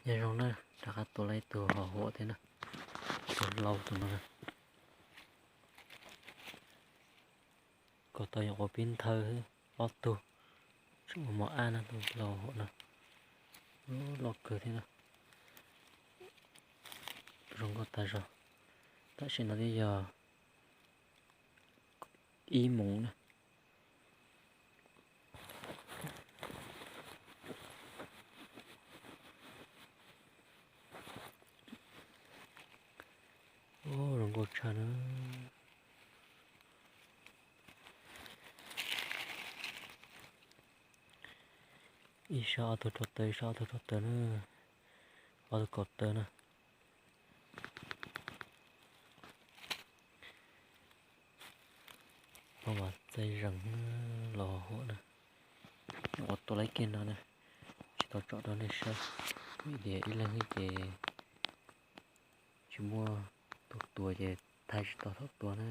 Nyob zoo na, rov qab tua lawm ib tug hos huam thiab na, tus hlau tus no na. Kom tau nyuam qhuav pib nthawv, ob tug, tseem ua mos ab na, tus hlau huam no, loj kawg thiab na. Zoo nkauj tag zog. Tam sim no twb yog ib moos na. Zoo nkauj tshaj na. Ib sab ob tug rau taw, ib sab ob tug rau taw na. Ob tug kaum taw na. Pab mas txaij zeeg los huam na. Nyuam qhuav tua lawm kiag no na, tsis tau tsom rau nej saib, vim tias ib leeg ces tsis muaj tus tua ces thaij tsis tau thaum tua na.